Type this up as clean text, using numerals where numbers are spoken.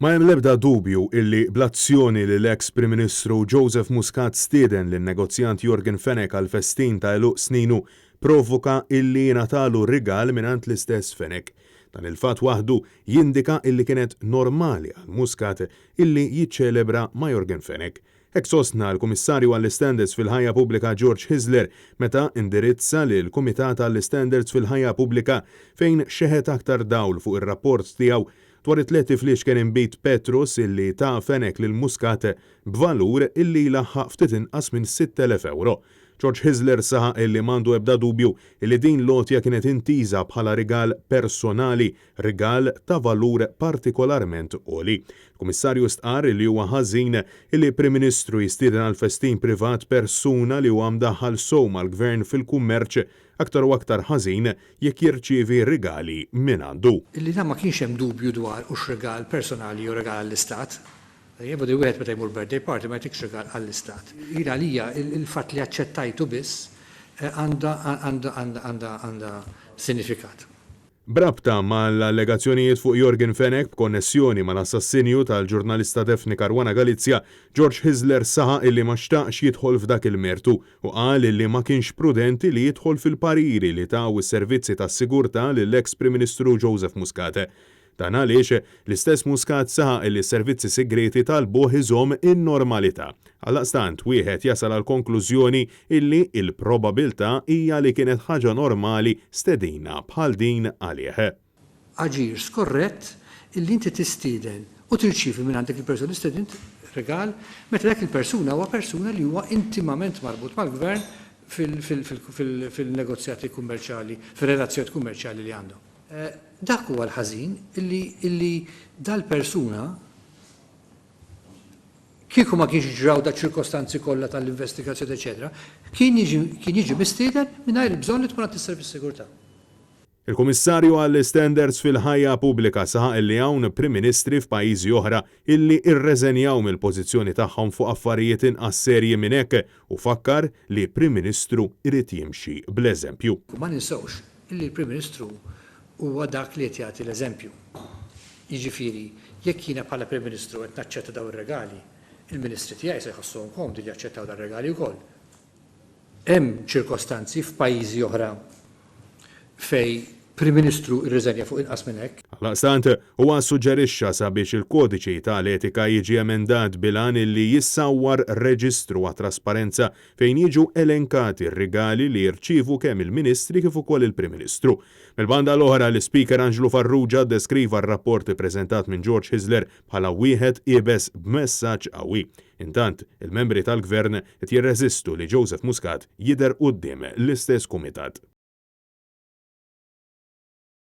Ma hemm l-ebda dubju illi bl-azzjoni li l-eks Prim Ministru Joseph Muscat stieden lin-negozjant Yorgen Fenech għall-festin ta' għeluq sninu provoka illi jingħatalu rigal mingħand l-istess Fenech. Dan il-fatt waħdu jindika illi kienet normali għal Muscat illi jiċċelebra ma' Yorgen Fenech. Hekk sostna l-Kummissarju għall-Istandards fil-Ħajja Pubblika George Hyzler meta indirizza lill-Kumitat għall-Istandards fil-Ħajja Pubblika fejn xeħet aktar dawl fuq ir-rapport tiegħu dwar it-tlett ifliexken inbid Petrus illi ta Fenech lil Muscat b'valur illi jlaħħaq ftit inqas minn 6,000 ewro. George Hyzler saħaq illi m'għandu ebda dubju illi din l-għotja kienet intiża bħala rigal personali rigal ta' valur partikolarment għoli. Il-Kummissarju stqarr li huwa ħażin li Prim Ministru jistieden għal festin privat persuna li huwa mdaħħal sew mal-Gvern fil-kummerċ, aktar u aktar ħażin jekk jirċievi rigali mingħandu. Illi dan ma kienx hemm dubju dwar hux rigal personali jew rigal għall-Istat. Tajjeb, u wieħed meta jmur birthday party ma jtikx rigal għall-Istat. Jien għalija il-fatt li aċċettajtu biss għandha għandha għandha għandha sinifikat. B'rabta mal-allegazzjonijiet fuq Yorgen Fenech b'konnessjoni mal-assassinju tal-ġurnalista Daphne Caruana Galizia, George Hyzler saħaq illi ma xtaqx jidħol f'dak il-mertu u qal illi ma kienx prudenti li jidħol fil-pariri li taw is-servizzi tas-sigurtà lill-eks Prim Ministru Joseph Muscat. Dan għaliex l-istess Muscat saħaq illi s-servizzi sigrieti talbuh iżomm in-normalità. Għaldaqstant wieħed jasal għall-konklużjoni illi l-probabilità hija li kienet ħaġa normali stedina bħal din għalih. Aġir skorrett illi inti tistieden u tirċievi mingħand dik il-persuna li stedint rigal meta dak il-persuna huwa persuna li huwa intimament marbut mal-Gvern fil-negozjati kummerċjali, fir-relazzjonijiet kummerċjali li għandhom. Dak huwa l-ħażin illi illi dal-persuna kieku ma kienx ġraw daċ-ċirkostanzi kollha tal-investigazzjoni eċetera, kien jiġi kien jiġi mistieden mingħajr il-bżonn li tkun għand is-Servizz Sigurtà. Il-Kummissarju għall-Istandards fil-Ħajja Pubblika saħaq illi hawn Prim Ministri f'pajjiżi oħra illi rreżenjaw mill-pożizzjoni tagħhom fuq affarijiet inqas serji minn hekk u fakkar li Prim Ministru jrid jimxi bl-eżempju. Ma ninsewx Illi l-Prim Ministru huwa dak li qed jagħti l-eżempju. Jiġifieri, jekk jiena bħala Prim Ministru qed naċċetta dawn ir-regali, il-Ministri tiegħi se jħossuhom komdi li jaċċettaw dar-regali wkoll. Hemm ċirkostanzi f'pajjiżi oħra fejn Prim Ministru rriżenja fuq inqas minn hekk. Għaldaqstant, huwa ssuġġerixxa sabiex il-Kodiċi ta' l-Etika jiġi emendat bil-għan illi jissawwar reġistru għat-trasparenza fejn jiġu elenkati r-rigali li jirċievu kemm il-Ministri kif ukoll il-Prim Ministru. Mill-banda l-oħra, l-Ispeaker Anġlu Farrugia ddeskriva r-rapport ippreżentat minn George Hyzler bħala wieħed iebes b'messaġġ qawwi. Intant, il-membri tal-Gvern qed jirreżistu li Joseph Muscat jidher quddiem l-istess kumitat.